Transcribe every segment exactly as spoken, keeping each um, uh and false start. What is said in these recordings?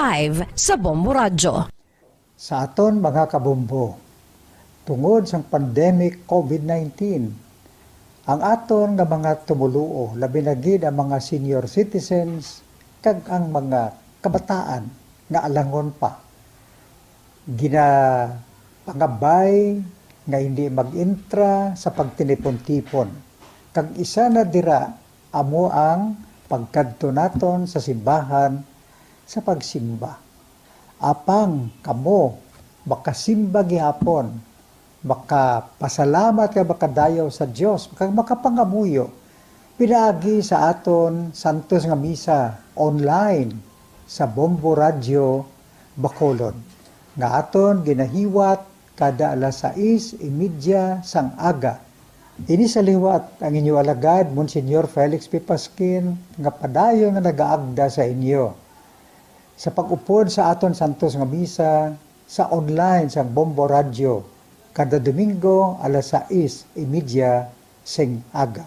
live sa Bombo Radyo. Sa aton mga kabombo, tungod sang pandemic COVID nineteen, ang aton nga mga tumoluo, labi na gid ang mga senior citizens kag ang mga kabataan nga alangon pa, ginapangabay nga hindi mag-intra sa pagtinipon-tipon. Kag isa na dira amo ang pagkadto naton sa simbahan sa pagsimba. Apang kamo makasimba gihapon, makapasalamat kag makadayaw sa Dios, kag makapangamuyo pinaagi sa aton santos nga misa online sa Bombo Radyo Bacolod, nga aton ginahiwat kada alas sais y media sang aga. Ini sa liwat ang inyo alagad, Monsignor Felix P. Pasquin, nga padayon nga nagaagda sa inyo sa pag-upod sa aton santos nga misa sa online sang Bombo Radyo kada Domingo alas sais y media sing aga.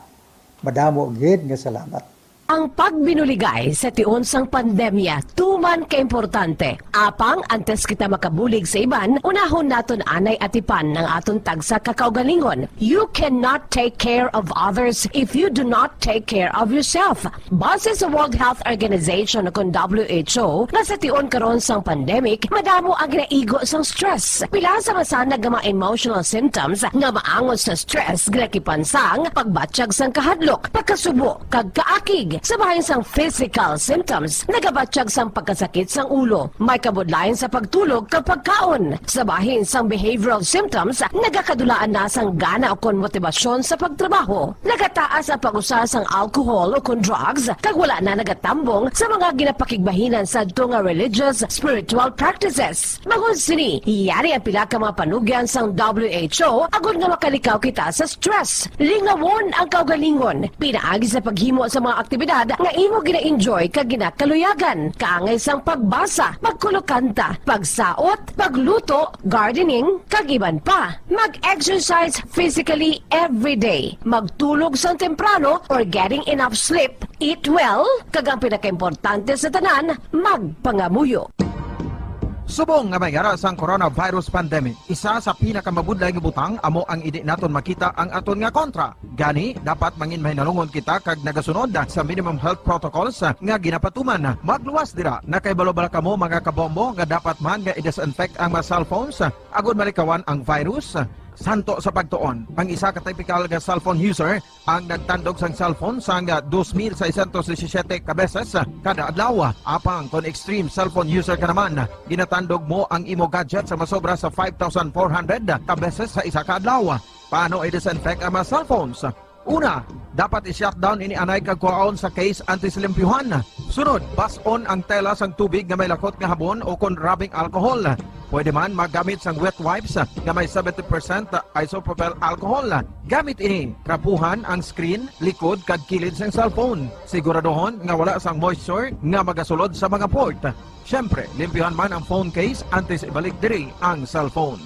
Madamo gid nga salamat. Ang pagbinuligay sa tion sang pandemya tuman ka importante. Apang antes kita makabulig sa iban, unahon naton anay atipan ang aton tagsa ka kaugalingon. You cannot take care of others if you do not take care of yourself. Base sa World Health Organization, kon W H O, nga sa tion karon sang pandemic, madamo ang ginaigo sang stress. Pila sa masanag nga mga emotional symptoms nga maangot sa stress ginakipan sang pagbatyag sang kahadlok, pagkasubo, kag kaakig. Sa bahin sang physical symptoms, nagabatyag sang pagkasakit sang ulo, may kabudlayan sa pagtulog kag pagkaon. Sa bahin sang behavioral symptoms, nagakadulaan na sang gana ukon motibasyon sa pagtrabaho. Nagataas ang pag-usa sang alcohol ukon drugs, kag wala na nagatambong sa mga ginapakigbahinan sadto nga religious, spiritual practices. Bangod sini, yari ang pila ka mga panugyan sang W H O agod nga makalikaw kita sa stress. Lingawon ang kaugalingon, pinaagi sa paghimo sa mga aktibidad nga imo gina-enjoy kag ginakaluyagan, kaangay sang pagbasa, pagkulokanta, pagsaot, pagluto, gardening, kag iban pa. Mag-exercise physically every day. Magtulog sang temprano or getting enough sleep. Eat well, kag ang pinakaimportante sa tanan, magpangamuyo. Subong nga may yara sang coronavirus pandemic, isa sa pinakamabudlay nga butang amo ang indi naton makita ang aton nga kontra. Gani, dapat mangin mahinalungon kita kag nagasunod sa minimum health protocols nga ginapatuman. Magluwas dira, nakahibalo bala kamo, mga kabombo, nga dapat man nga i-disinfect ang mga cellphones agod malikawan ang virus? Santo sa pagtuon, ang isa ka typical nga cellphone user ang nagtandog sang cellphone sang dos mil seiscientos disisiete ka beses kada adlaw. Apang kon extreme cellphone user ka naman, ginatandog mo ang imo gadget sa masobra sa five thousand four hundred ka beses sa isa ka adlaw. Paano i-disinfect ang mga cellphones? Una, dapat i-shutdown ini anay kag kuhaon sa case antes limpyuhan. Sunod, bas-on ang tela sang tubig nga may lakot nga habon o kon rubbing alcohol. Pwede man maggamit sang wet wipes nga may seventy percent isopropyl alcohol. Gamit ini, trapuhan ang screen, likod, kag kilid sang cellphone. Siguraduhon nga wala sang moisture nga magasulod sa mga port. Siyempre, limpyuhan man ang phone case antes ibalik diri ang cellphone.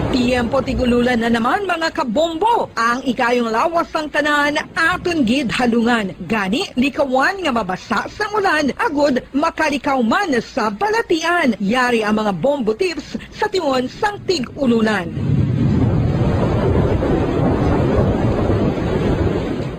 Tiyempo tig-ululan na naman, mga kabombo. Ang ikayong lawas sang tanan aton gid halungan. Gani, likawan nga mabasa sang ulan agud makalikaw man sa balatian. Yari ang mga bombo tips sa tion sang tig-ululan.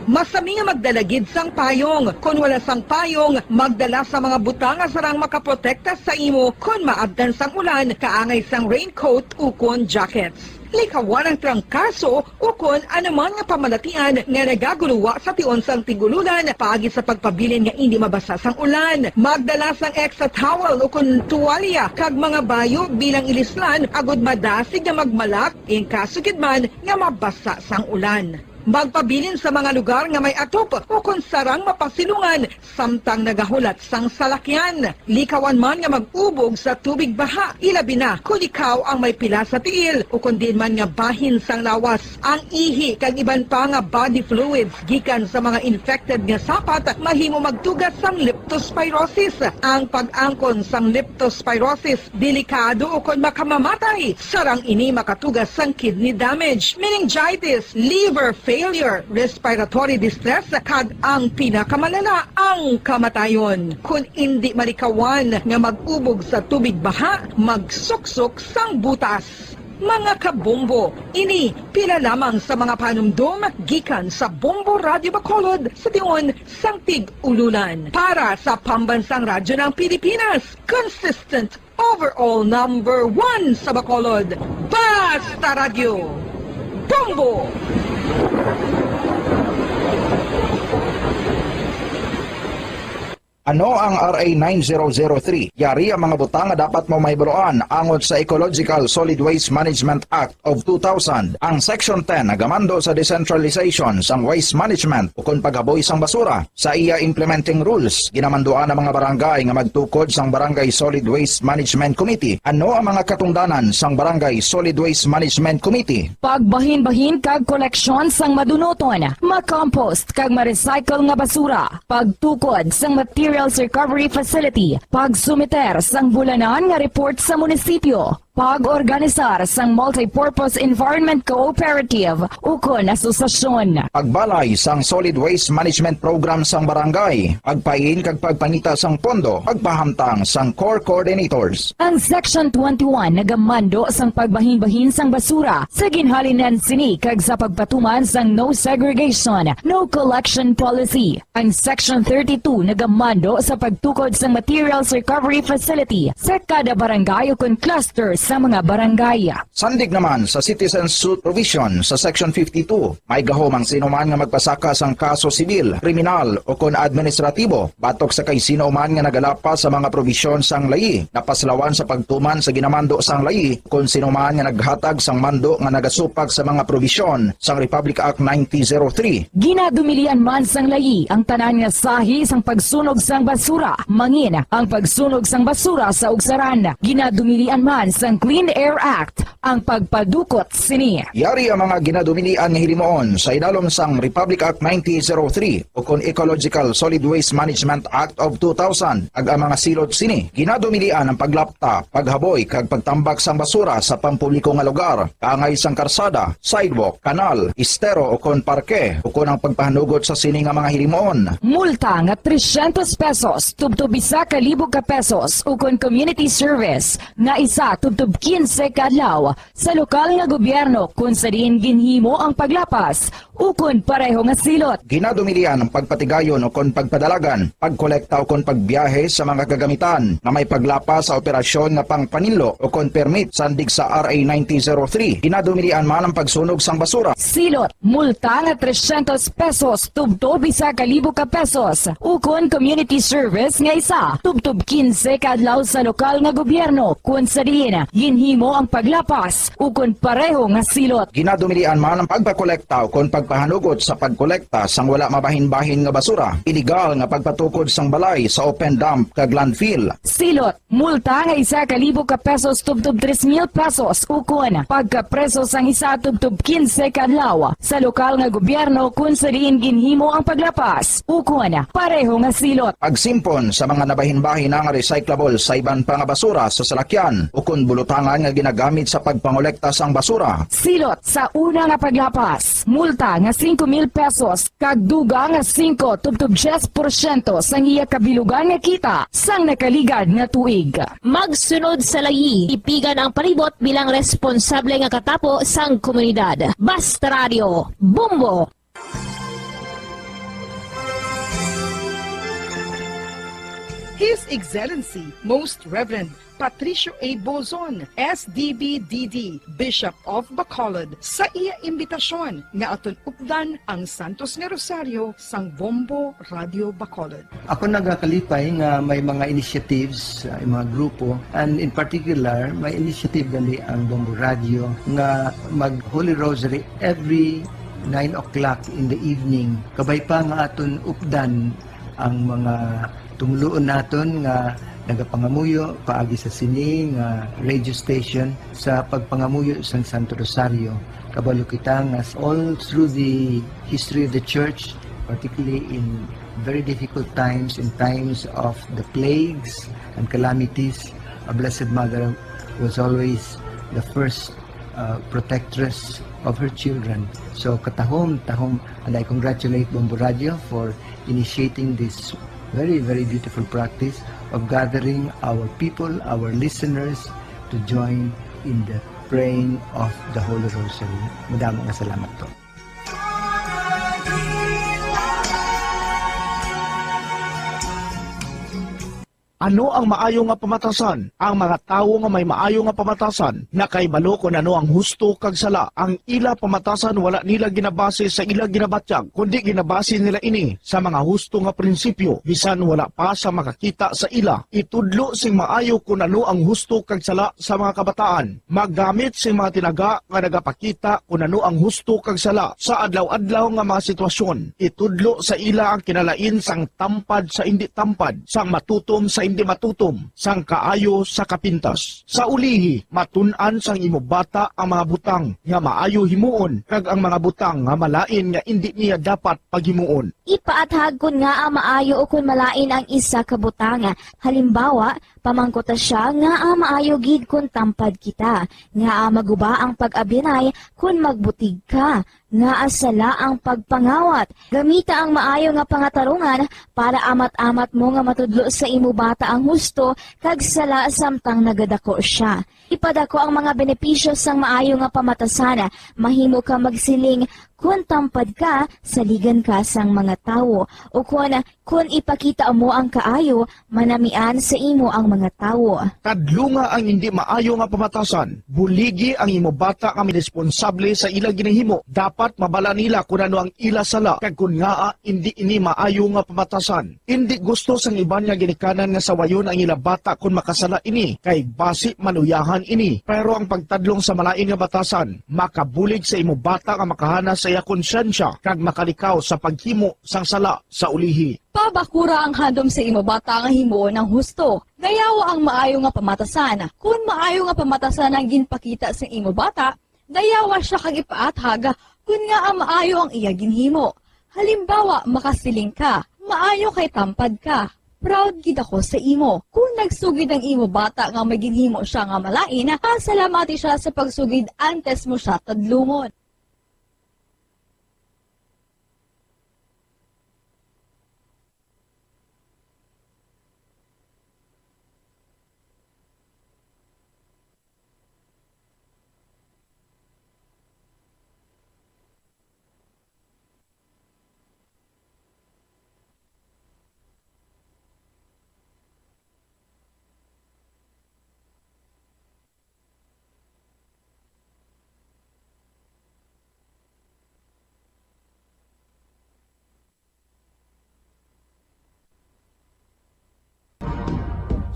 Masami nga magdala gid sang payong. Kon wala sang payong, magdala sa mga butang nga sarang makaprotekta sa imo kon maabtan sang ulan, kaangay sang raincoat ukon jackets. Likawan ang trangkaso ukon anuman nga pamalatian nga nagaguluwa sa tion sang tig-ululan paagi sa pagpabilin nga indi mabasa sang ulan. Magdala sang extra towel ukon tuwalya kag mga bayo bilang ilislan agud madasig nga magmalak in kaso gid man nga mabasa sang ulan. Magpabilin sa mga lugar nga may atop ukon sarang mapasilungan samtang nagahulat sang salakyan. Likawan man nga mag-ubog sa tubig baha, ilabi na kon ikaw ang may pila sa tiil ukon diin man nga bahin sang lawas. Ang ihi kag iban pa nga body fluids gikan sa mga infected nga sapat mahimo magtuga sang leptospirosis. Ang pag-angkon sang leptospirosis delikado ukon makamamatay. Sarang ini makatuga sang kidney damage, meningitis, liver failure, respiratory distress, kag ang pinakamalala, ang kamatayon. Kon indi malikawan nga mag-ubog sa tubig baha, magsuksok sang butas. Mga kabombo, ini pila lamang sa mga panumdom gikan sa Bombo Radio Bacolod sa tion sang Tig-Ululan. Para sa Pambansang Radyo ng Pilipinas, consistent overall number one sa Bacolod. Basta Radyo, Bombo! Ano ang R A nine zero zero three? Yari ang mga butang nga dapat mo mahibaluan angot sa Ecological Solid Waste Management Act of two thousand. Ang Section ten nagamando sa decentralization sang waste management ukon paghaboy sang basura. Sa iya implementing rules, ginamanduan ang mga barangay nga magtukod sang Barangay Solid Waste Management Committee. Ano ang mga katungdanan sang Barangay Solid Waste Management Committee? Pagbahinbahin kag koleksyon sang madunuton, ma-compost kag ma-recycle nga basura, pagtukod sang materials recovery facility, pagsumiter sang bulanan nga report sa munisipyo, pag-organisar sang multipurpose environment cooperative ukon asosasyon. Pagbalay sang solid waste management program sang barangay, pagpain kag pagpangita sang pondo, pagpahamtang sang core coordinators. Ang Section twenty-one nagamando sang pagbahinbahin sang basura sa ginhalinan sini kag sa pagpatuman sang no segregation, no collection policy. Ang Section thirty-two nagamando sa pagtukod sang materials recovery facility sa kada barangay ukon cluster sa mga barangay. Sandig naman sa citizen suit provision sa Section fifty-two, may gahom ang sino man nga magpasaka sang kaso sibil, kriminal, ukon administratibo batok sa kay sino man nga nagalapas sa mga probisyon sang layi, napaslawan sa pagtuman sa ginamando sang layi, kon sino man nga naghatag sang mando nga nagasupak sa mga probisyon sang Republic Act nineteen oh three. Ginadumilian man sang layi ang tanan nga sahi sang pagsunog sang basura, mangin ang pagsunog sang basura sa ugsaran. Ginadumilian man sang Clean Air Act ang pagpadukot sini. Yari ang mga ginadumilian nga hilimuon sa idalom sang Republic Act nineteen oh three ukon Ecological Solid Waste Management Act of two thousand, kag ang mga silot sini. Ginadumilian ang paglapta, paghaboy, kag pagtambak sang basura sa pampubliko nga lugar, kaangay sang karsada, sidewalk, kanal, estero, ukon parke, ukon ang pagpahanugot sa sini nga mga hilimuon. Multa nga trescientos pesos tubtob isa ka libo ka pesos, ukon community service nga isa tubtob quince ka adlaw sa lokal nga gobyerno kon sa diin ginhimo ang paglapas ukon pareho nga silot. Ginadumilian ang pagpatigayon ukon pagpadalagan, pagkolekta ukon pagbiyahe sa mga kagamitan nga may paglapas sa operasyon nga pangpaninlo ukon permit sandig sa R A nineteen oh three. Ginadumilian man ang pagsunog sang basura. Silot, multa nga trescientos pesos tubtob isa ka libo ka pesos, ukon community service nga isa tubtob quince ka adlaw sa lokal nga gobyerno kon sa diin ginhimo ang paglapas ukon pareho nga silot. Ginadumilian man ang pagpakolekta ukon pagpahanugot sa pagkolekta sang wala mabahin-bahin nga basura, iligal nga pagpatukod sang balay sa open dump kag landfill. Silot, multa nga isa ka libo ka pesos tubtob tres mil pesos, ukon pagkapreso sang isa tubtob quince ka adlaw sa lokal nga gobyerno kon sa diin ginhimo ang paglapas, ukon pareho nga silot. Pagsimpon sa mga nabahin-bahin nga recyclable sa iban pa nga basura sa salakyan ukon bulutangan nga ginagamit sa pagpangolekta sang basura. Silot, sa una nga paglapas, multa nga singko mil pesos kag dugang nga singko tubtob diyes porsyento sang iya kabilugan nga kita sang nakaligad nga tuig. Magsunod sa layi, tipigan ang palibot bilang responsable nga katapo sang komunidad. Basta Radio, Bombo! His Excellency, Most Reverend Patricio A. Bozon, S D B D D, Bishop of Bacolod, sa iya imbitasyon nga aton updan ang Santos nga Rosario sang Bombo Radio Bacolod. Ako nagakalipay nga may mga initiatives, uh, mga grupo, and in particular, may initiative gali ang Bombo Radio nga mag Holy Rosary every nine o'clock in the evening. Kabay pa nga aton updan ang mga tumluon naton nga nagapangamuyo paagi sa sini nga radio station sa pagpangamuyo sang Santo Rosario. Kabalo kita nga all through the history of the church, particularly in very difficult times, in times of the plagues and calamities, a Blessed Mother was always the first uh, protectress of her children. So katahom, tahom, and I congratulate Bombo Radio for initiating this very, very beautiful practice of gathering our people, our listeners, to join in the praying of the Holy Rosary. Madamo nga salamat po. Ano ang maayo nga pamatasan? Ang mga tawo nga may maayo nga pamatasan nakahibalo kon ano ang husto kag sala. Ang ila pamatasan wala nila ginabase sa ila ginabatyag, kundi ginabase nila ini sa mga husto nga prinsipyo, bisan wala pa sa makakita sa ila. Itudlo sing maayo kon ano ang husto kag sala sa mga kabataan. Maggamit sing mga tinaga nga nagapakita kon ano ang husto kag sala sa adlaw-adlaw nga mga sitwasyon. Itudlo sa ila ang kinalain sang tampad sa indi tampad, sang matutom sa indi matutom, sang kaayo sa kapintas. Sa ulihi, matun-an sang imo bata ang mga butang nga maayo himuon kag ang mga butang nga malain nga indi niya dapat paghimuon. Ipaathag kon ngaa maayo ukon malain ang isa ka butang. Halimbawa, pamangkuta sia ngaa maayo gid kon tampad kita, ngaa maguba ang pag-abyanay kon magbutig ka, ngaa sala ang pagpangawat. Gamita ang maayo nga pangatarungan para amat-amat mo nga matudlo sa imo bata ang husto kag sala samtang nagadako sia. Ipadako ang mga benepisyo sang maayo nga pamatasan. Mahimo ka magsiling, "Kon tampad ka, saligan ka sang mga tawo," ukon, "Kon ipakita mo ang kaayo, manamian sa imo ang mga tawo." Kadlunga ang indi maayo nga pamatasan. Buligi ang imo bata nga responsable sa ila ginahimo. Dapat mabala nila kon ano ang ila sala kag kon ngaa indi ini maayo nga pamatasan. Indi gusto sang iban nga ginikanan nga sawayon ang ila bata kon makasala ini, kay basi maluyahan ini. Pero ang pagtadlong sa malain nga batasan makabulig sa imo bata nga makahana sa iya konsyensya kag makalikaw sa paghimo sang sala sa ulihi. Pabakura ang handom sa imo bata nga himuon ang husto. Dayawa ang maayo nga pamatasan. Kon maayo nga pamatasan ang ginpakita sa imo bata, dayawa sia kag ipaathag kon ngaa maayo ang iya ginhimo. Halimbawa, makasiling ka, "Maayo kay tampad ka. Proud gid ako sa imo." Kon nagsugid ang imo bata nga may ginhimo sia nga malain, pasalamati sia sa pagsugid antes mo sia tadlungon.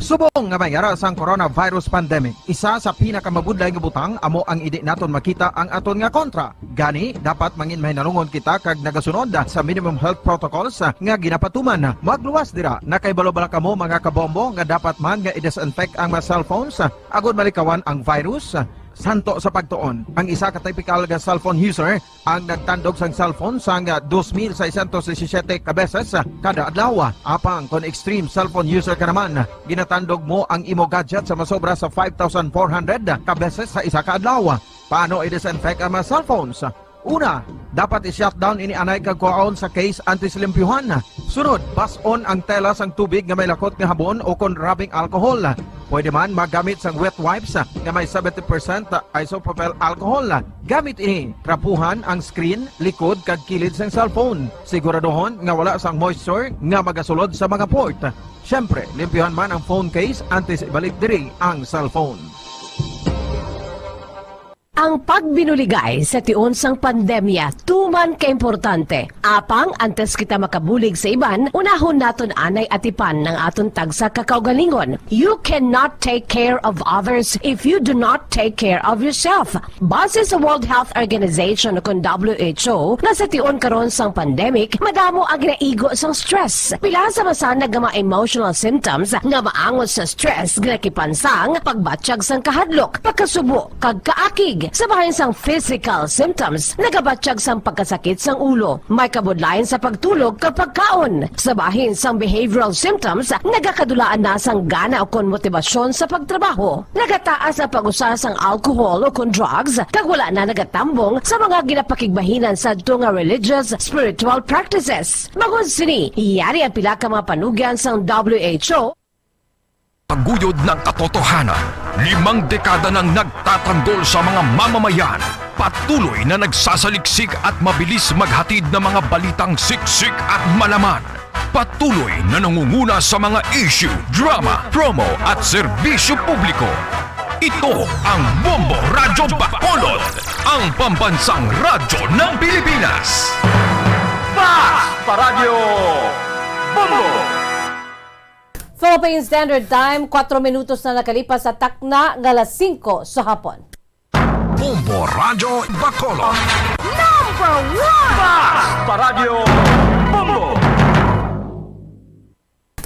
Subong nga may ara sang coronavirus pandemic, isa sa pinakamabudlay nga butang amo ang indi naton makita ang aton nga kontra. Gani, dapat mangin mahinalungon kita kag nagasunod sa minimum health protocols nga ginapatuman. Magluwas dira, nakahibalo bala kamo, mga kabombo, nga dapat man nga i-disinfect ang mga cellphones agod malikawan ang virus? Santo sa pagtuon, ang isa ka typical nga cellphone user ang nagtandog sang cellphone sang dos mil seiscientos disisiete ka beses kada adlaw. Apang kon extreme cellphone user ka naman, ginatandog mo ang imo gadget sa masobra sa five thousand four hundred ka beses sa isa ka adlaw. Paano i-disinfect ang mga cellphones? Una, dapat i-shutdown ini anay kag kuhaon sa case antes limpyuhan. Sunod, bas-on ang tela sang tubig nga may lakot nga habon o kon rubbing alcohol. Pwede man maggamit sang wet wipes nga may seventy percent isopropyl alcohol. Gamit ini, trapuhan ang screen, likod, kag kilid sang cellphone. Siguraduhon nga wala sang moisture nga magasulod sa mga port. Siyempre, limpyuhan man ang phone case antes ibalik diri ang cellphone. Ang pagbinuligay sa tion sang pandemya tuman ka importante. Apang antes kita makabulig sa iban, unahon naton anay atipan ang aton tagsa ka kaugalingon. You cannot take care of others if you do not take care of yourself. Base sa World Health Organization, kun W H O, nga sa tion karon sang pandemic, madamo ang ginaigo sang stress. Pila sa masanag nga mga emotional symptoms nga maangot sa stress nga nakipansang pagbatyag sang kahadlok, pagkasubo, kag kaakig. Sa bahin sang physical symptoms, nagabatyag sang pagkasakit sang ulo, may kabudlayan sa pagtulog kag pagkaon. Sa bahin sang behavioral symptoms, nagakadulaan na sang gana ukon motibasyon sa pagtrabaho. Nagataas ang pag-usa sang alcohol ukon drugs, kag wala na nagatambong sa mga ginapakigbahinan sadto nga religious, spiritual practices. Bangod sini, yari ang pila ka mga panugyan sang W H O. Taguyod ng katotohanan, limang dekada nang nagtatanggol sa mga mamamayan. Patuloy na nagsasaliksik at mabilis maghatid ng mga balitang siksik at malaman. Patuloy na nangunguna sa mga issue, drama, promo at serbisyo publiko. Ito ang Bombo Radyo Bacolod, ang pambansang radyo ng Pilipinas. Fast Paradyo Bombo! Philippine Standard Time, kwatro minutos na nakalipas sa takna nga alas singko sa hapon. Bombo Radyo Bacolod. Number one! Fast Paradyo Bombo!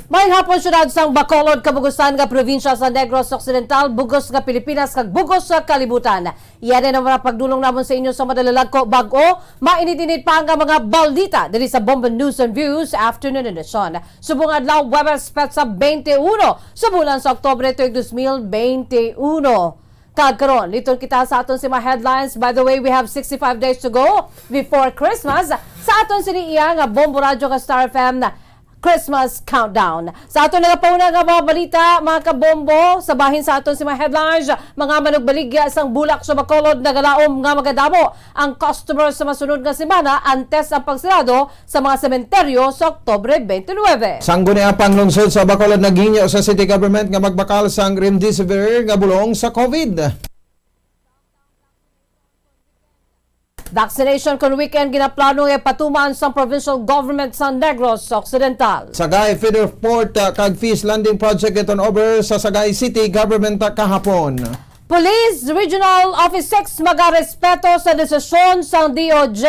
May hapon, siyudad sang Bacolod, kabugusan nga probinsya sa Negros Occidental, bugos nga Pilipinas, kag bugos nga kalibutan. Yan ang mga pagdulong namon sa inyo sa madalalagko bag-o. Mainit-init pa nga mga balita diri sa Bombo News and Views Afternoon Edition. Subong adlaw, Huwebes, petsa twenty-one sa bulan sa Oktubre tuig dos mil twenty-one. Kag karon, liton kita sa aton sima headlines. By the way, we have sixty-five days to go before Christmas. Sa aton sini iya nga Bombo Radyo ka Star F M Christmas Countdown. Sa aton nagapahuna nga mga balita, mga kabombo, sa bahin sa aton sima headlines, mga manugbaligya sang bulak sa Bacolod nagalaom nga magadamo ang customer sa masunod nga semana antes ang pagsirado sa mga sementeryo sa Oktubre twenty-nine. Sangguniang panglungsod sa Bacolod naghingyo sa city government nga magbakal sang remdesivir nga bulong sa COVID. Vaccination kon weekend ginaplano nga ipatuman sang provincial government sa Negros Occidental. Sagay Feeder Port, ah, kag Fish Landing Project giturn over sa Sagay City Government, ah, kahapon. Police Regional Office six magarespeto sa desisyon sang D O J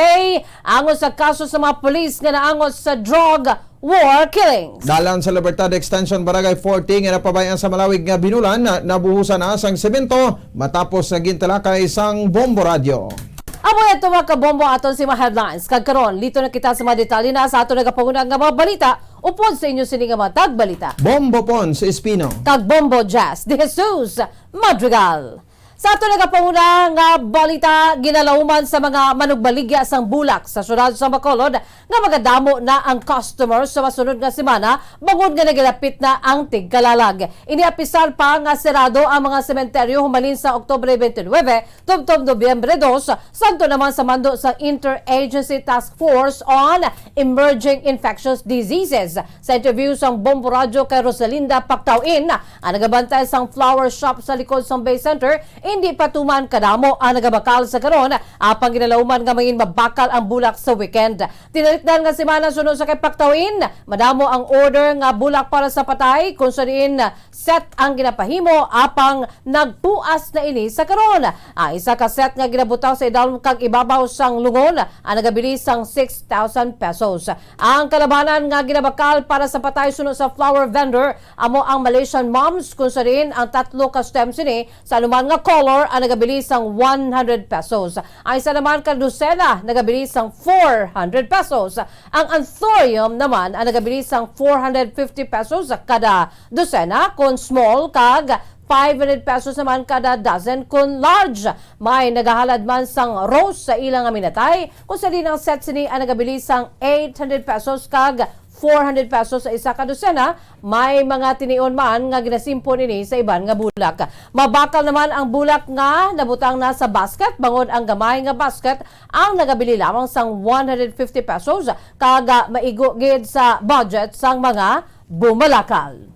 angon sa kaso sa mga pulis nga naangot sa drug war killings. Dalan sa Libertad Extension, Barangay forty nga napabay-an sa malawig nga binulan, na-, nabuhusan na sang semento matapos nga gintalakay sang bombo radyo. Amo ito, mga kabombo, aton sima headlines. Kag karon, liton na kita sa mga detalye na sa aton nagapanguna nga mga balita. Upod sa inyo sini nga mga tagbalita, Bombo Pons Espino kag Bombo Jazz De Jesus Madrigal. Sa aton nagapanguna nga balita, ginalauman sa mga manugbaligya sang bulak sa siyudad sa Bacolod nga magadamo na ang customer sa masunod nga semana, bangod nga nagalapit na ang tigkalalag. Ini apisar pa nga serado ang mga sementeryo humalin sa Oktubre twenty-nine tubtob Nobyembre dos, santo naman sa mando sa Interagency Task Force on Emerging Infectious Diseases. Sa interview sang Bombo Radyo kay Rosalinda Pactaoin, ang nagabantay sang flower shop sa likod sang Bay Center, indi pa tuman kadamo ang nagabakal sa karon, apang ginalauman nga mangin mabakal ang bulak sa weekend. Tinalipdan nga semana, suno sa kay Pactaoin, madamo ang order nga bulak para sa patay, kung sa diin set ang ginapahimo, apang nagpuas na ini sa karon. Ang isa ka set nga ginabutang sa idalom kag ibabaw sang lungon ang nagabili sang six thousand pesos. Ang kalabanan nga ginabakal para sa patay, suno sa flower vendor, amo ang Malaysian Moms, kung sa diin ang tatlo ka stem sini sa anuman nga color ang nagabili sang one hundred pesos. Ang isa naman ka dosena nagabili sang four hundred pesos. Ang anthurium naman ang nagabili sang four hundred fifty pesos kada dosena kon small, kag five hundred pesos naman kada dozen kon large. May nagahalad man sang rose sa ila nga minatay, kung sa diin ang set sini ang nagabili sang eight hundred pesos kag four hundred pesos sa isa ka dosena. May mga tinion man nga ginasimpon ini sa iban nga bulak. Mabakal naman ang bulak nga nabutang na sa basket, bangod ang gamay nga basket ang nagabili lamang sang one hundred fifty pesos, kag, ah, maigo gid sa budget sang mga bumalakal.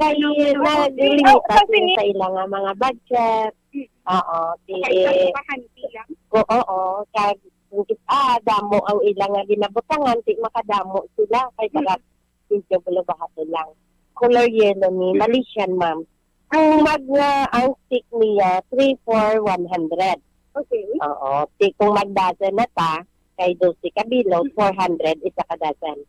Kay naglimita sila sa ila nga mga budget. Oo, ti Kay sa bahanti lang. Oo, kag kung kit-, ah, damo ang ilang nga ginabutangan, ti makadamo sila kay taga medyo bulabahato lang. Color yellow ni Malaysian, ma'am. Ang mag nga, ang stick niya, three for one hundred. Okay. Oo, ti kung magdozen na ta, kay dose ka bilog, four hundred isa ka dozen.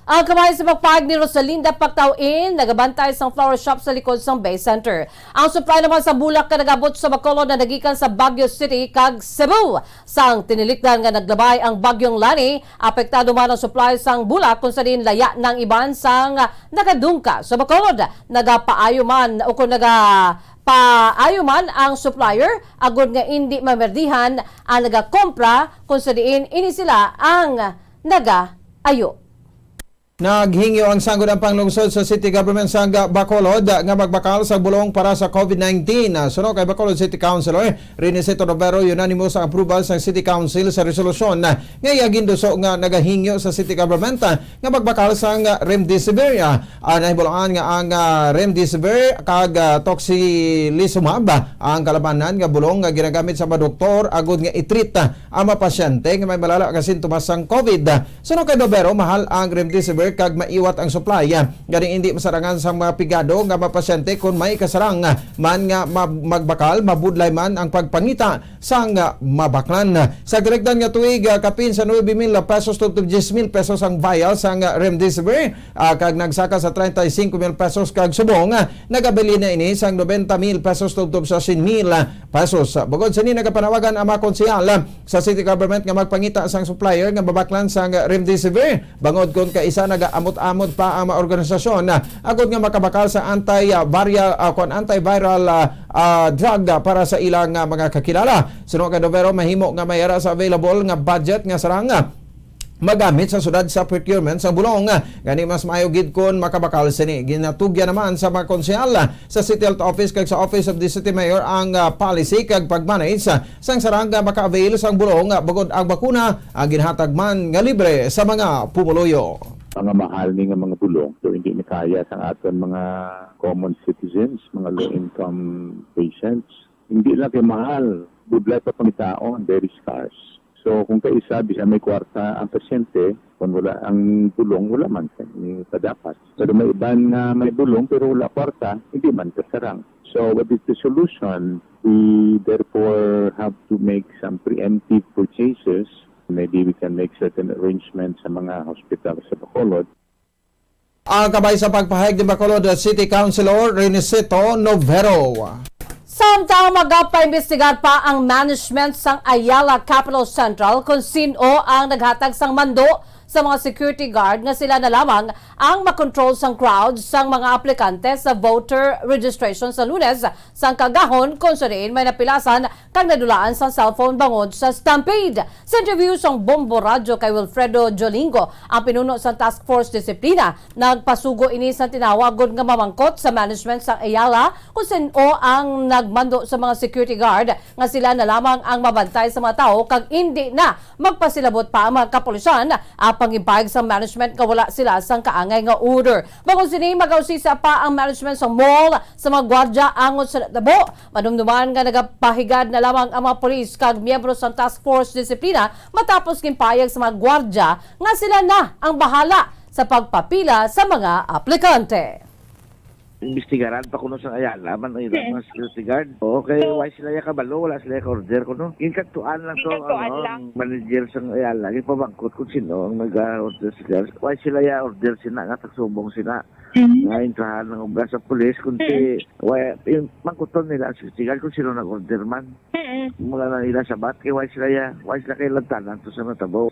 Ang kabahin sa pagpahayag ni Rosalinda Pactao-in, nagabantay sang flower shop sa likod sang Bay Center. Ang supply naman sa bulak nga nagabot sa Bacolod na nagikan sa Baguio City kag Cebu. Sang tinilikdan nga naglabay ang Bagyong Lani, apektado man ang supply sang bulak kung sa diin laya na ang iban sang nagadungka sa Bacolod. Nagapaayo man o kung nagapaayo man ang supplier agod nga indi mamerdihan ang nagakompra kung sa diin ini sila ang nagaayo. Naghingyo ang Sangguniang Panglungsod sa City Government sang Bacolod nga magbakal sa bulong para sa COVID nineteen. Suno kay Bacolod City Councilor Renicito Romero, unanimous ang approval sang City Council sa resolusyon nga iya ginduso nga nagahingyo sa City Government nga magbakal sang remdesivir. Ah, nahibaluan nga ang, ah, remdesivir kag, ah, tocilizumab ang kalabanan nga bulong nga ginagamit sa mga doktor agud nga i-treat ang mga pasyente nga may malala nga sintomas sang COVID. Suno kay Romero, mahal ang remdesivir kag maiwat ang supply. Gani, hindi masarangan sang mga pigado nga mga pasyente kon may kasarang man nga mab-, magbakal, mabudlay man ang pagpangita sang mabaklan. Sa kalikdan nga tuig, ah, kapin sa nuebe mil pesos tubtob diyes mil pesos ang vial sang remdesivir, ah, kag nagsaka sa treinta y cinco mil pesos kag subong, ah, nagabilin na ini sang nobenta mil pesos tubtob sa syen mil pesos. Bukod sini, nagapanawagan ang mga konsehal, ah, sa city government nga magpangita sang supplier nga mabaklan sang remdesivir, bangod kon kaisa nagaamot-amot pa ang mga organisasyon, ah, agud nga makabakal sa anti, ah, viral, ah, kon antiviral, ah, ah, drug, ah, para sa ilang, ah, mga kakilala. Suno kay Romero, mahimo nga may ara sa available nga budget nga sarang, ah, magamit sa sudad sa procurement sa bulong. Gani, mas maayo gid kon makabakal sini. Ginatugyan naman sa mga konsehal sa City Health Office kag sa Office of the City Mayor ang, ah, policy kag pag-manage sang sarang nga maka-avail sang bulong, bangod ang bakuna ang ginhatag man nga libre sa mga pumuluyo. Mga mahal ni nga mga bulong, so hindi ni kaya sang aton mga common citizens, mga low-income patients. Hindi lang kay mahal, budlay pa pangitaon, very scarce. So, kung kaisa, bisan may kwarta ang pasyente, kung wala ang bulong, wala man siya ni padapat. Pero may iban nga may bulong, pero wala kwarta, hindi man kasarang. So, what is the solution? We therefore have to make some preemptive purchases. Maybe we can make certain arrangements sa mga hospital sa Bacolod. Ang kabay sa pagpahayag ni Bacolod City Councilor Renicito Novero. Samtang magapaimbestigar pa ang management sang Ayala Capital Central kung sin-o ang naghatag sang mando sa mga security guard nga sila na lamang ang makontrol sang crowd sang mga aplikante sa voter registration sa Lunes sang kaagahon, kung sa diin may napilasan kag nadulaan sang cellphone bangod sa stampede. Sa interview sang Bombo Radyo kay Wilfredo Jolingo, ang pinuno sang Task Force Disiplina, nagpasugo ini sang tinawag gud nga mamangkot sa management sang Ayala kung sin-o ang nagmando sa mga security guard nga sila na lamang ang mabantay sa mga tawo kag indi na magpasilabot pa ang mga kapulisan, apang ginpahayag sang management nga wala sila sang kaangay nga order. Bangod sini, magausisa pa ang management sang mall sa mga gwardya angot sa natabo. Madumduman nga nagapahigad na lamang ang mga pulis kag miyembro sang Task Force Disiplina matapos ginpahayag sa mga gwardya nga sila na ang bahala sa pagpapila sa mga aplikante. Imbestigaran pa kuno sang Ayala man ang ilang Mm. mga security guard. Okay, So, why sila ya kabalo? Wala sila ya ka-order kuno. Ginkadtuan lang to, Ginkadtuan ano, lang. Ang manager sang Ayala. Gipabangkot kung sino ang nag-order sila. Why sila ya order sina nga tagsubong sila? Mm. Nga intrahan ng obra sa pulis, kung Mm. si, why, yung mangkuton nila ang security guard kung sino nag-order man. Mm. Mga na nila sabat, kay why sila ya, why sila kay lantanan to sa natabo?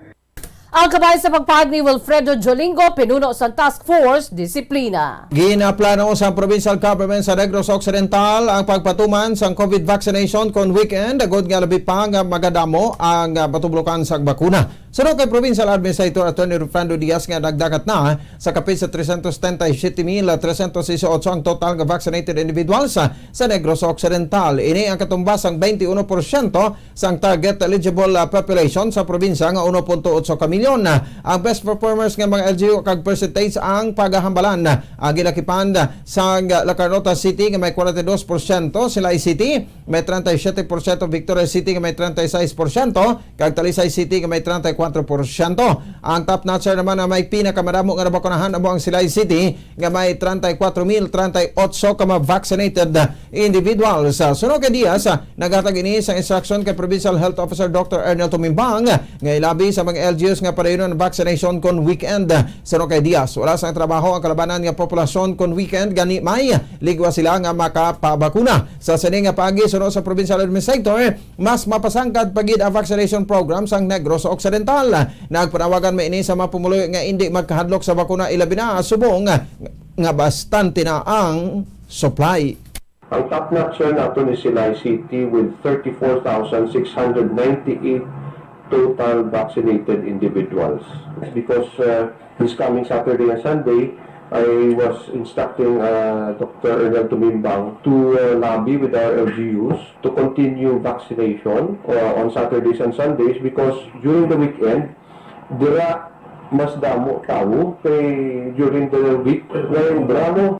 Ang kabay sa pagpahayag ni Wilfredo Jolingo, pinuno sa Task Force Disiplina. Ginaplano sa provincial government sa Negros Occidental ang pagpatuman sang COVID vaccination kon weekend, agod nga labi pa nga magadamo ang, ah, matublokan sang bakuna. Suno kay Provincial Administrator Attorney Rufrando Diaz nga nagdagat na sa kapin sa trescientos setenta y siete mil trescientos dieciocho ang total nga vaccinated individuals sa, sa Negros Occidental. Ini ang katumbas sang twenty-one percent sang target eligible, ah, population sa probinsya nga uno punto otso ka milyon. Ang best performers nga mga L G U kag percentage ang pagahambalan. Ang ginakipan sang La Carnota City nga may forty-two percent, Silay City may treinta y siete por ciento, Victoria City nga may treinta y seis por ciento, kag Talisay City nga may treinta y cuatro por ciento. Ang top notcher naman nga may pinakamadamo nga nabakunahan amo ang Silay City nga may treinta y cuatro mil treinta y ocho ka mga vaccinated individuals. Sa suno kay Diaz, ah, naghatag ini sa instruction kay Provincial Health Officer Doctor Ernel Tumimbang nga ilabi sa mga L G Us nga padayunon ang vaccination kon weekend. Suno kay Diaz, wala sang trabaho ang kalabanan nga populasyon kon weekend, gani may ligwa sila nga makapabakuna. Sa sini nga paagi, suno sa provincial administrator, mas mapasangkad pa gid ang vaccination program sang Negros Occidental. Nagpanawagan man ini sa mga pumuluyo nga indi magkahadlok sa bakuna, ilabi na subong nga bastante na ang supply. Ang top notcher nato ni Silay City with thirty-four thousand six hundred ninety-eight total vaccinated individuals. Because, uh, this coming Saturday and Sunday, I was instructing, uh, Doctor Ernel Tumimbang to, uh, lobby with our L G Us to continue vaccination, uh, on Saturdays and Sundays because during the weekend, dira mas damo tawo kay during the week. Ngayon, damo.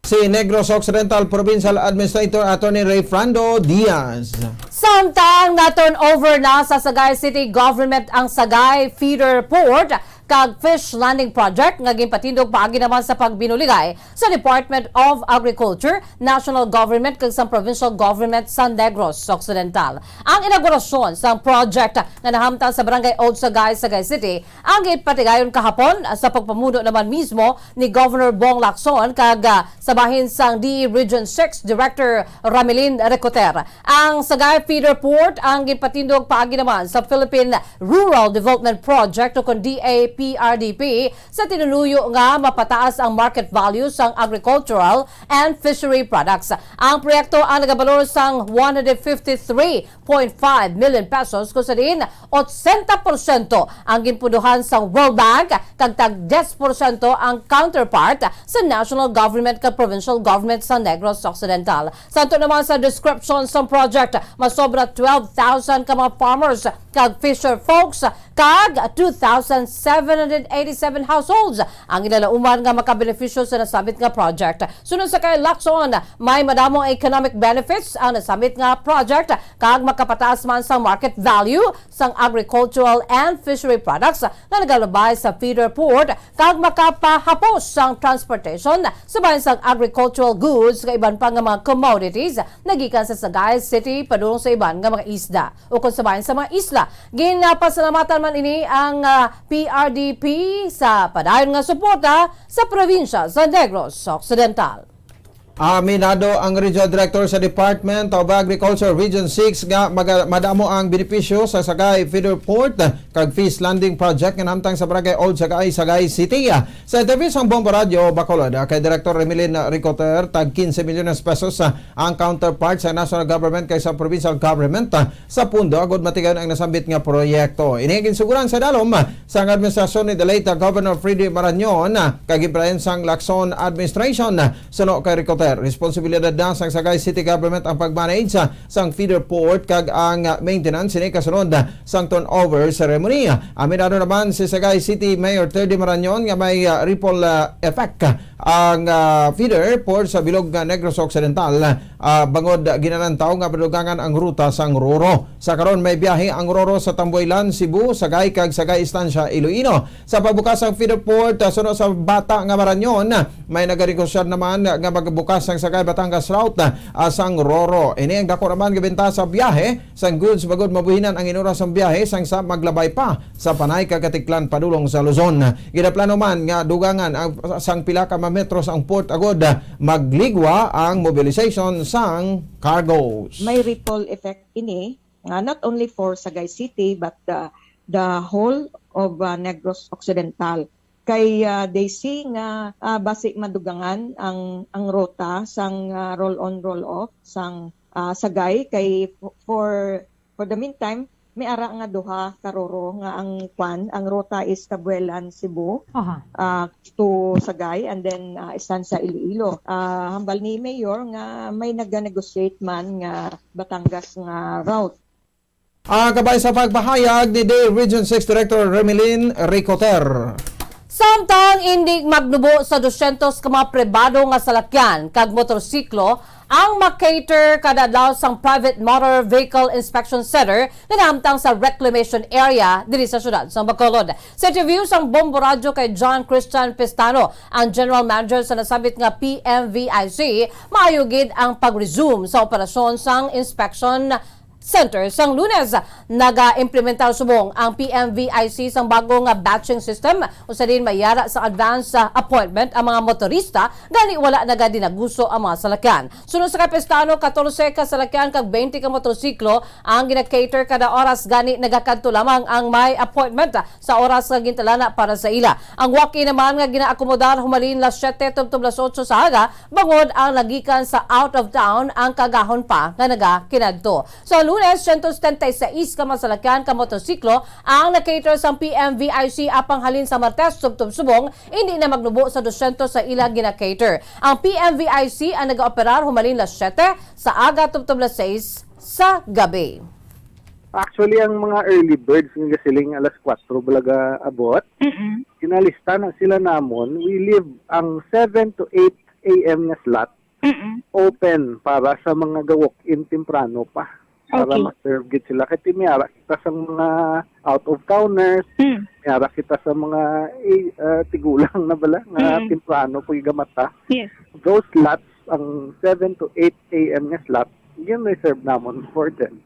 Si Negros Occidental Provincial Administrator Attorney Rayfrando Diaz. Samtang na-turn over na sa Sagay City Government ang Sagay Feeder Port kag Fish Landing Project nga ginpatindog paagi naman sa pagbinuligay sa Department of Agriculture, National Government kag sa Provincial Government sa Negros Occidental. Ang inaugurasyon sang project nga nahamtang sa Barangay Old Sagay, Sagay City, ang ginpatigayon kahapon sa pagpamuno naman mismo ni Governor Bong Lacson kag, ah, sa bahin sang D E Region six Director Ramelin Recoter. Ang Sagay Feeder Port ang ginpatindog paagi naman sa Philippine Rural Development Project o kon D A P R D P sa tinuluyo nga mapataas ang market value sang agricultural and fishery products. Ang proyekto ang nagabalor sang one hundred fifty-three point five million pesos, kung sa diin otsenta porsyento ang ginpundohan sa World Bank kag tag diyes porsyento ang counterpart sa national government kag provincial government sa Negros Occidental. Sa naman sa description sa project, masobra twelve thousand ka mga farmers kag fisher folks kag two thousand seven hundred eighty-seven households ang ilalauman nga makabenepisyo sa nasambit nga project. Sunod sa kay Lacson, may madamo economic benefits ang nasambit nga project kag makapataas man sa market value sang agricultural and fishery products nga nagalabay sa feeder port kag makapahapos sang transportation sa bahin sang agricultural goods kag iban pa nga mga commodities nagikan sa Sagay City padulong sa iban nga mga isda ukon sa bahin sa mga isla. Ginapasalamatan man ini ang, ah, P R D P sa padayon nga suporta sa probinsya sa Negros Occidental. Aminado ang Regional Director sa Department of Agriculture Region six nga maga-, madamo ang benepisyo sa Sagay Feeder Port kag Fish Landing Project nga nahamtang sa Barangay Old Sagay, Sagay City. Sa interview sa Bombo Radyo Bacolod, ah, kay Director Remilin Ricoter, tag quince milyones pesos, ah, ang counterpart sa national government kag sa provincial government, ah, sa pundo agud matigayon ang nasambit nga proyekto. Ini ang ginsuguran sa dalom, ah, sang administrasyon ni the late, ah, Governor Freddy Marañon, ah, kag ginpadayon sang Lacson administration. Ah, suno kay Ricoter, responsibilidad na sang Sagay City Government ang pag-manage, ah, sang feeder port kag ang, ah, maintenance sini kasunod, ah, sang turnover ceremony. Aminado naman si Sagay City Mayor Terdy Marañon nga may, ah, ripple, ah, effect, ah, ang, ah, feeder port sa bilog nga Negros Occidental, ah, bangod ginalantaw nga madugangan ang ruta sang Roro. Sa karon, may biyahe ang Roro sa Tambuaylan, Cebu, Sagay kag Sagay Estancia, Iloilo. Sa pagbukas sang feeder port, ah, suno sa bata nga Marañon, may naganegosyo naman nga magbukas sang Sagay Batangas route, ah, sang Roro. Ini ang dako naman nga bentaha sa biyahe sang goods bangod mabuhinan ang inura sang biyahe sang sa maglabay pa sa Panay kag Caticlan padulong sa Luzon. Ginaplano man nga dugangan ang, sang pila ka mga metros ang port agud magligwa ang mobilization sang cargos. May ripple effect ini nga not only for Sagay City but the, the whole of, uh, Negros Occidental. Kay, uh, they see nga, uh, basi madugangan ang, ang rota sang, uh, roll on, roll off sang, uh, Sagay kay f-, for, for the meantime, May ara nga duha ka roro nga ang kwan, ang ruta is Cabuelan, Cebu, Aha. ah, to Sagay, and then, ah, Estancia, Iloilo. Ah, hambal ni Mayor nga may nag-negotiate man nga Batangas nga route. Ah, kabay sa pagpahayag ni D A Region six Director Remilin Ricoter. Samtang indi magnubo sa dosyentos ka mga pribado nga salakyan kag motorsiklo ang makater kada adlaw sang Private Motor Vehicle Inspection Center nga nahamtang sa Reclamation Area diri sa siyudad sang Bacolod. Sa interview sang Bombo Radyo kay John Christian Pestano, ang General Manager sa nasambit nga P M V I C, maayo gid ang pag-resume sa operasyon sang inspection center sang Lunes. Naga-implementar subong ang P M V I C sang bago nga batching system, usa din may yara sa advance, ah, appointment ang mga motorista, gani wala nagadinaguso ang mga salakyan. Suno sa kay Pestano, katorse ka salakyan kag twenty ka motorsiklo ang gina-cater kada oras, gani nagakadto lamang ang may appointment sa oras nga gintalana para sa ila. Ang walk-in naman nga ginaakomodar humalin las siete tubtob las otso sa aga, bangod ang nagikan sa out of town ang kagahon pa nga nagakinadto. Sa Lunes, siyento setenta y seis ka masalakyan ka motorsiklo ang na-cater sang P M V I C, apang halin sa Martes tubtob subong, indi na magnubo sa dosyentos sa ila gina-cater. Ang P M V I C ang nagaoperar humalin las siete sa aga tubtob las sais sa gabi. Actually, ang mga early birds nga gasiling alas kuwatro bala gaabot, Mm-mm. ginalista na sila namon. We leave ang seven to eight A M nga slot Mm-mm. open para sa mga ga-walk-in temprano pa. Para Okay. ma-serve gid sila. Kay may ara kita sa mga out of towners, Mm. may ara kita sa mga, eh, ah, tigulang na bala nga Mm. temprano pa gigamata. Yes. Those slots, ang seven to eight A M nga slot, yun reserve namon for them.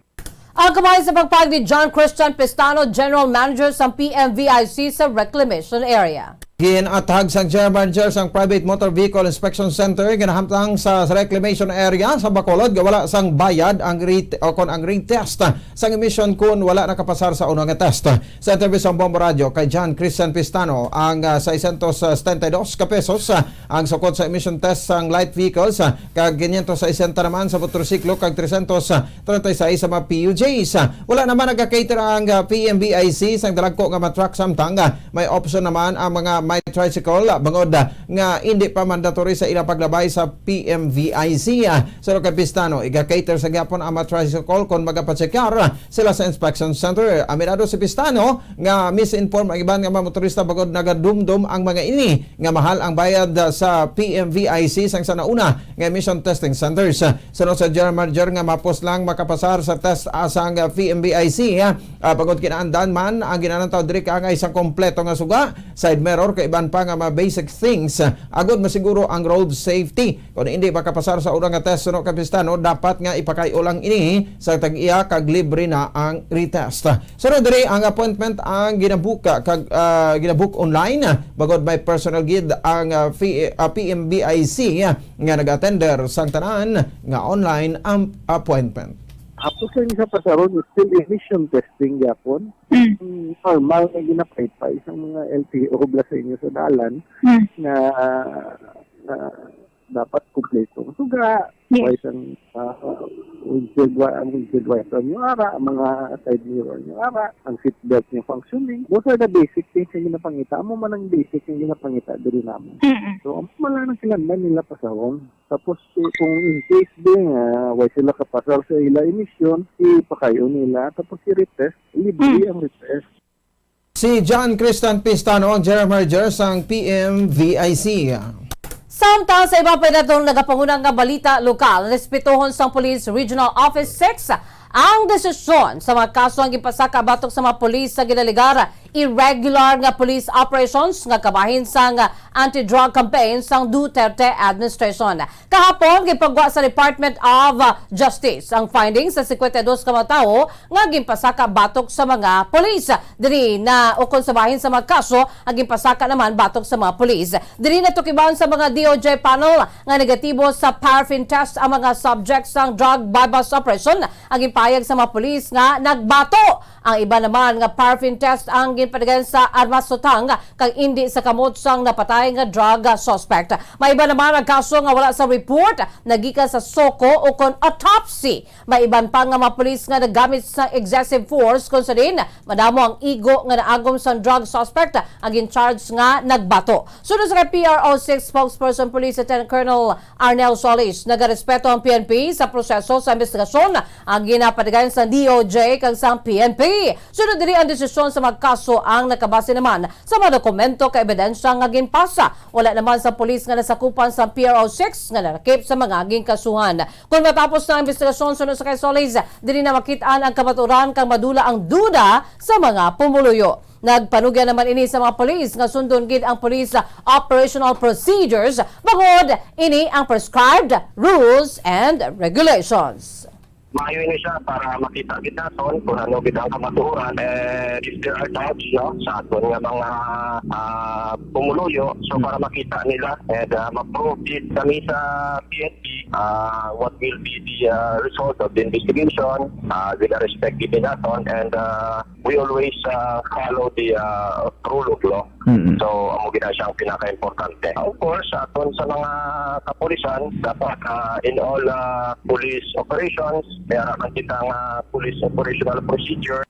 Ang kamay sa pagpahayag ni John Christian Pestano, General Manager sa P M V I C sa Reclamation Area. Ginathag sang General Manager sang Private Motor Vehicle Inspection Center, ginahamtang sa Reclamation Area sa Bacolod nga wala sang bayad ang re-, o kon ang retest sang emission kun wala nakapasar sa una nga test. Sa interview sa Bombo Radyo kay John Christian Pestano, ang, ah, seiscientos setenta y dos ka pesos, ah, ang sukod sa emission test sang light vehicles, ah, kag quinientos sesenta naman sa motorsiklo kag trescientos treinta y seis sa mga P U Js. Wala naman naga-cater ang, ah, P M V I C sang dalagko nga mga truck, samtang, ah, may option naman ang mga may tricycle, ah, bangod, ah, nga indi pa mandatory sa ilang paglabay sa P M V I C. Ah, suno kay Pestano, iga-cater sa gyapon ang mga tricycle kon magapachekyar, ah, sila sa inspection center. Aminado si Pestano nga misinform ang iban nga mga motorista bangod nagadumdom ang mga ini nga mahal ang bayad, ah, sa P M V I C sang sa nauna nga emission testing centers. Suno sa General Manager nga mahapos lang makapasar sa test, ah, sang, ah, P M V I C, ah, ah, bangod kinahanglan man ang ginalantaw diri kaangay sang kompleto nga suga, side mirror, kag iban pa nga mga basic things, ah, agod masiguro ang road safety. Kon hindi makapasar sa una nga test, suno kay Pestano, dapat nga ipakay-o lang ini sa tag-iya kag libre na ang retest. Sunod diri ang appointment ang ginabuka kag, ah, ginabook online, ah, bangod may personal gid ang, ah, P-, ah, P M V I C, ah, nga nag-attender sang tanan nga online am-, appointment. Hapos lang sa pasaron, it's still emission testing gyapon. Mm. Mm, normal nga ginapaypay sa mga L T O bala sa inyo sa dalan Mm. nga, ah, nga dapat kumpleto ang suga, Yes. wipers ang, ah, windshield wi-, ang windshield wiper niyo ara, ang mga side mirror niyo ara, ang seat belt niyo functioning. Those are the basic things nga ginapangita. Amo man ang basic nga ginapangita diri namon. Mm-mm. So, amo man lang ang kinahanglan nila pasahon. Tapos, eh, kung in case din nga way sila kapasar sa ila emission, ipakay-o nila, tapos i-retest, libre Mm. ang retest. Si John Christian Pestano ang General Manager sang P M V I C. Samtang sa iba pa naton nagapanguna nga balita lokal, respetohon sang Police Regional Office six ang desisyon sa mga kaso ang ginpasaka batok sa mga pulis sa ginalegar irregular nga police operations nga kabahin sang anti-drug campaign sang Duterte administration. Kahapon, ginpagwa sa Department of Justice ang findings sa singkwenta y dos ka mga tawo nga ginpasaka batok sa mga pulis. Diri na ukon sa bahin sa mga kaso ang ginpasaka naman batok sa mga pulis. Diri natukiban sa mga D O J panel nga negatibo sa paraffin test ang mga subjects sang drug buy-bust operation. Ang ginpahayag sa mga pulis nga nagbato. Ang iba naman nga paraffin test ang Padayon sa armas sutang kag indi sa kamot sang napatay nga drug suspect. May iba naman ang kaso nga wala sa report nagikan sa SOCO o kon autopsy. May iban pa nga mga pulis nga naggamit sa excessive force, kung sa din madamo ang igo nga naagom sang drug suspect ang gin-charge nga nagbato. Sunod sa kay P R O six spokesperson Police Lieutenant Colonel Arnel Solis, nagarespeto ang P N P sa proseso sa investigasyon ang ginapatigayon sa D O J kag sa P N P. Sunod diri ang desisyon sa mga kaso ang nakabase naman sa mga dokumento kag ebidensya nga ginpasa. Wala naman sa pulis nga nasakupan sa P R O six nga nalakip sa mga ginkasuhan. Kung matapos na ang investigasyon, sunod sa kay Solis, dili na makit-an ang kamaturan kag madula ang duda sa mga pumuluyo. Nagpanugyan naman ini sa mga pulis nga sundon gid ang police operational procedures bangod ini ang prescribed rules and regulations. Maayo ini siya para makita gid naton kung ano gid ang kamatuoran, and if there are doubts, no, sa aton nga mga, ah, pumuluyo, so, hmm, para makita nila and, ah, ma-prove gid kami sa P N P, ah, what will be the, ah, result of the investigation, ah, with the respect gid naton, and, ah, we always, ah, follow the, ah, rule of law. Mm-mm. So, amo gid na siya ang pinaka-importante. Of course, sa aton sa mga kapulisan, dapat, ah, in all, ah, police operations, may ara man kita nga police operational procedure.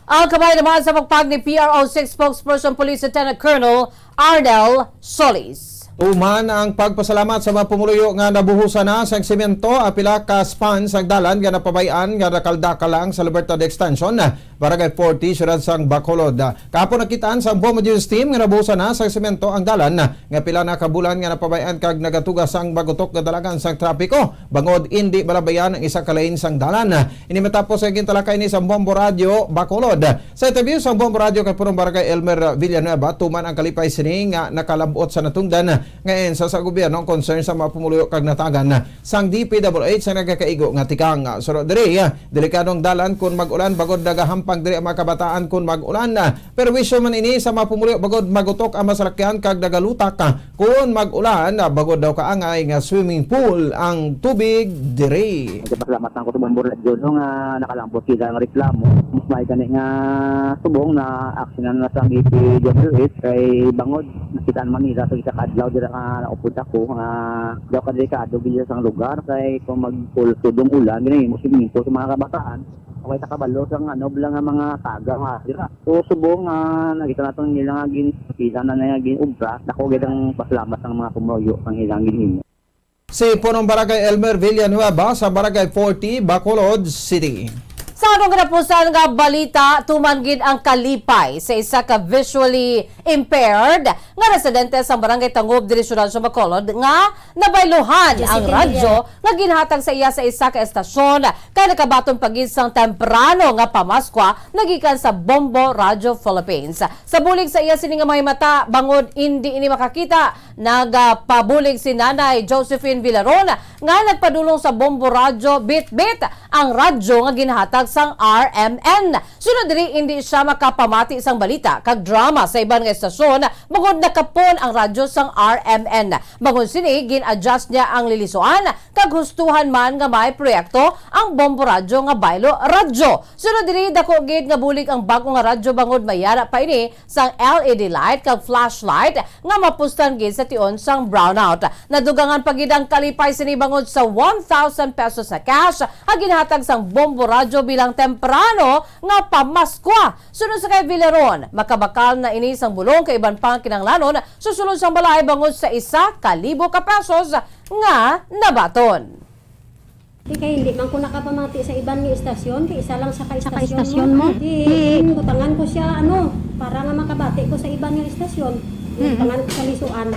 Ang kamay naman sa pagpag ni P R O six spokesperson Police Lieutenant Colonel Arnel Solis. Tuman ang pagpasalamat sa mga pumuluyo nga nabuhusan na sang semento ang pila ka span sang dalan nga napabay-an nga dakal-dakal lang sa Libertad Extension, Barangay forty, siyudad sang Bacolod. Kahapon, nakitaan sang Bombo News Team nga nabuhusan na sang semento ang dalan nga pila na ka bulan nga napabay-an kag nagatuga sang magutok nga dalagan sang trapiko bangod indi malabayan ang isa ka lane sang dalan. Ini matapos nga gintalakay ni sa Bombo Radyo Bacolod. Sa interview sa Bombo Radyo kay Purong Barangay Elmer Villanueva, tuman ang kalipay sini nga nakalab-ot sa natungdan nga EDSA sa gobyerno ang concern sa mga pumuluyo kag natagan sang D P W H sa nagakaigo nga tikang. Suro diri, delikadong dalan kun mag-ulan, bangod nagahampang diri ang mga kabataan kun mag-ulan. Perwisyo man ini sa mga pumuluyo bangod magutok ang masalakyan kag nagalutak kun mag-ulan, bangod daw kaangay nga swimming pool ang tubig diri. Nagpasalamat lang ko sa Bombo Radyo, no, nga nakalambot sila nga reklamo. Mas may gani nga subong na aksyonan na sa D P W H kay bangod nakita naman nila sa isa ka adlaw dira nga naupod ako nga daw kadelikado gid sang lugar kay kung mag-, ul-, tudong ulan, gani mo swimming pool sa mga kabataan. Way ta kabalo sang ano, bala nga mga taga nga dira. So, subong nga nakita naton nila nga gin-, sila na nga gin-obra, dako gid ang pasalamat sang mga pumuluyo sang ilang ginhimo. Si Punong Barangay Elmer Villanueva sa Barangay forty, Bacolod City. Sa atong katapusan nga balita, tuman gid ang kalipay sa isa ka visually impaired nga residente sa Barangay Tangob diri siyudad sa Bacolod nga nabayluhan ang radyo nga ginhatag sa iya sa isa ka estasyon kay nakabaton pa gid sang temprano nga pamaskwa nagikan sa Bombo Radio Philippines. Sa bulig sa iya sini nga mahimata, bangod indi ini makakita, nagapabulig si Nanay Josephine Villaron nga nagpadulong sa Bombo Radyo bitbit ang radyo nga ginhatag sang R M N. Sunod diri, indi siya makapamati sang balita kag drama sa iban nga estasyon bangod nakapon ang radyo sang R M N. Bangod sini, gin-adjust niya ang lilisuan kag hustuhan man nga may proyekto ang Bombo Radyo nga baylo radyo. Sunod diri, dako gid nga bulig ang bag-o nga radyo bangod may ara pa ini sang L E D light kag flashlight nga mapustan gid sa tion sang brownout. Nadugangan pa gid ang kalipay sini bangod sa one thousand pesos na cash nga ginhatag sang Bombo Radyo bilang temprano nga pamaskwa. Sunod sa kay Villaron, makabakal na ini sang bulong kag iban pang kinahanglanon sa sulod sang balay bangod sa isa ka libo ka pesos nga nabaton. Di kay hindi man ko nakapamati sa iban nga istasyon, kay isa lang sa ka istasyon mo. Di, kutangan ko siya, ano, para nga makabati ko sa iban nga istasyon. Mm. Kutangan ko sa lisuan.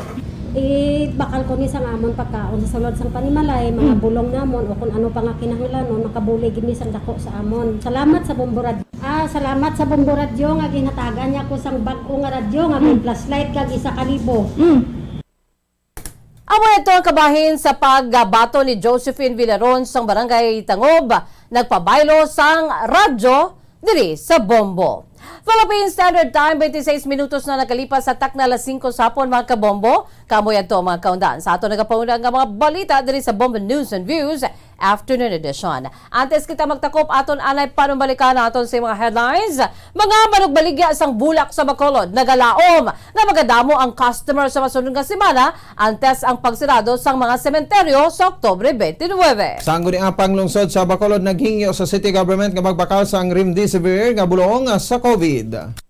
Ibakal ko ni sang amon pagkaon sa sulod sang panimalay, mga bulong namon, o kung ano pa nga kinahanglanon, makabulig gid ni sang dako sa amon. Salamat sa Bombo Radyo. Ah, salamat sa Bombo Radyo nga ginhatagan niya ko sang bag-o nga radyo nga may flashlight kag isa ka libo. Mm. Amo ito ang kabahin sa pagbaton ni Josephine Villaron sang Barangay Tangob, nagpabaylo sang radyo diri sa Bombo. Philippine Standard Time, twenty-six minutos na nakalipas sa takna alas singko sa hapon, mga kabombo. Kamoy adto ang mga kaundan sa aton nagapauna nga mga balita diri sa Bombo News and Views. Afternoon edition. Antes kita magtakop, aton anay panumbalikan naton sa mga headlines. Mga manugbaligya sang bulak sa Bacolod nagalaom nga magadamo ang customer sa masunod nga semana antes ang pagsirado sang mga sementeryo sa Oktubre twenty-nine. Sang guni ang panglungsod sa Bacolod naghingyo sa city government nga magbakal sang remdesivir nga bulong sa COVID.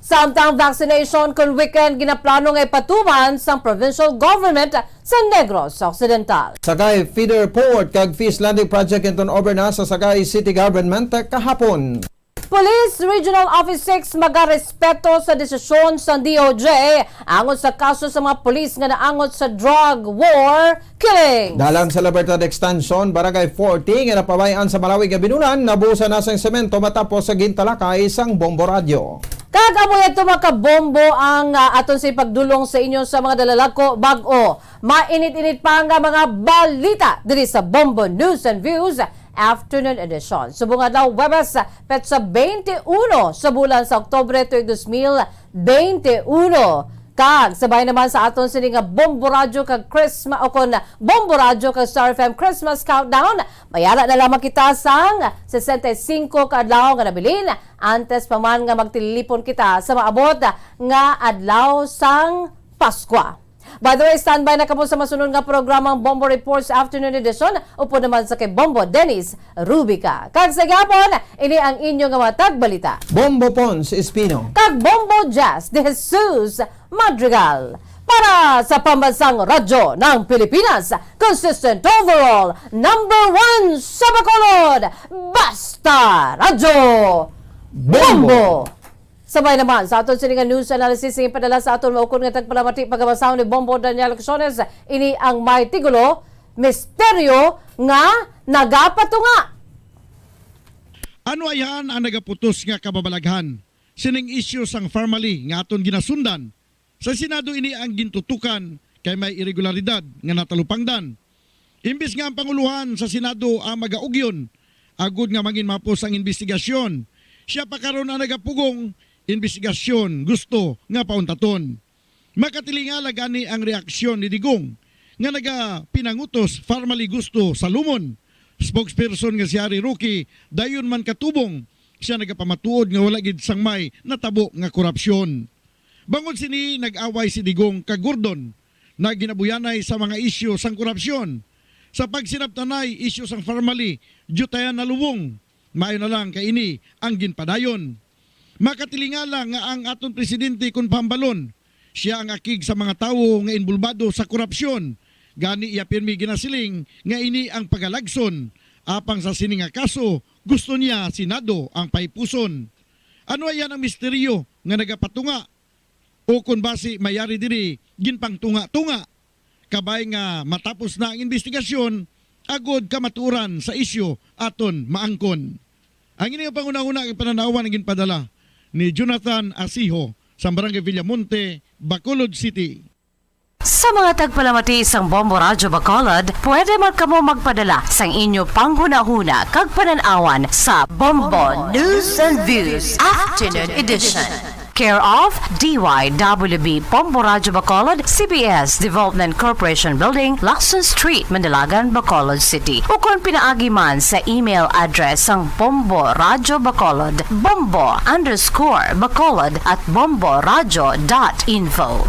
Samtang vaccination kon weekend ginaplano nga ipatuman sang provincial government sa Negros Occidental. Sagay Feeder Port kag Fish Landing Project in turnover na sa Sagay City Government kahapon. Police Regional Office six magarespeto sa desisyon sa D O J angot sa kaso sa mga pulis nga naangot sa drug war killing. Dalan sa Libertad Extension, Barangay forty nga napabay-an sa malawig nga binulan, nabusa na sang semento matapos sa gintalakay sang bombo radyo. Kag amo yadto, mga kabombo, ang, ah, aton sa ipagdulong sa inyo sa mga dalalagko bag-o. Mainit-init pa nga mga balita diri sa Bombo News and Views Afternoon Edition. Subong adlaw, Huwebes, petsa twenty-one sa bulan sa Oktubre tuig dos mil twenty-one. Kag sabay naman sa aton sini nga Bombo Radyo kag Christmas, o kon Bombo Radyo kag Star F M Christmas Countdown, mayara na lamang kita sang sesenta y cinco ka adlaw nga nabilin antes pa man nga magtilipon kita sa maabot nga adlaw sang Paskwa. By the way, standby na kamo sa masunod nga programang Bombo Reports Afternoon Edition, upod naman sa kay Bombo Dennis Rubica. Kag sa gihapon, ini ang inyo nga mga tagbalita, Bombo Pons Espino. Kag Bombo Jazz de Jesus Madrigal. Para sa Pambansang Radyo ng Pilipinas, consistent overall, number one sa Bacolod, Basta Radyo Bombo. Sabay naman sa aton sini nga news analysis nga ipadala sa aton maukon nga tagpalamati, pagabasahon ni Bombo Daniel Lacciones, ini ang may titulo, Misteryo nga Nagapatunga. Ano ayhan ang nagaputos nga kababalaghan sining isyu sang Farmally nga aton ginasundan? Sa Senado ini ang gintutukan kay may iregularidad nga natalupangdan. Imbis nga ang pangulohan sa Senado ang magaugyon agud nga manginmapos ang imbestigasyon, sia pa karon ang nagapugong imbestigasyon gusto nga pauntaton. Makatilingala gani ang reaksyon ni Digong nga nagapinangutos Farmally gusto salumon. Spokesperson nga si Harry Roque dayon man katubong, sia nagapamatuod nga wala gid sang may natabo nga korupsyon. Bangod sini, nag-away si Digong kag Gordon na ginabuyanay sa mga isyu sang korupsyon. Sa pagsinabtanay, isyu sang Farmally, diutayan na lubong. Maayo na lang kay ini ang ginpadayon. Makatilingala nga ang aton presidente kon pahambalon, sia ang akig sa mga tawo nga inbolbado sa korupsyon. Gani iya pirmi ginasiling nga ini ang pagalagson, apang sa sini nga kaso gusto niya Senado ang pahipuson. Ano ayhan ang misteryo nga nagapatunga? O kon basi may ari diri ginpangtunga-tunga, kabay nga matapos na ang imbestigasyon agud kamatuoran sa isyu aton maangkon. Ang ini nga panghunahuna kag panan-awan ang ginpadala ni Jonathan Asijo sa Barangay Villamonte, Bacolod City. Sa mga tagpalamati sang Bombo Radyo Bacolod, pwede man kamo magpadala sang inyo panghunahuna kag panan-awan sa Bombo News and Views Afternoon Edition. Care of D Y W B Bombo Radyo Bacolod, C B S Development Corporation Building, Lacson Street, Mandalagan, Bacolod City. Ukon pinaagi man sa email address sang Bombo Radyo Bacolod, bombo underscore bacolod at bomboradyo dot info.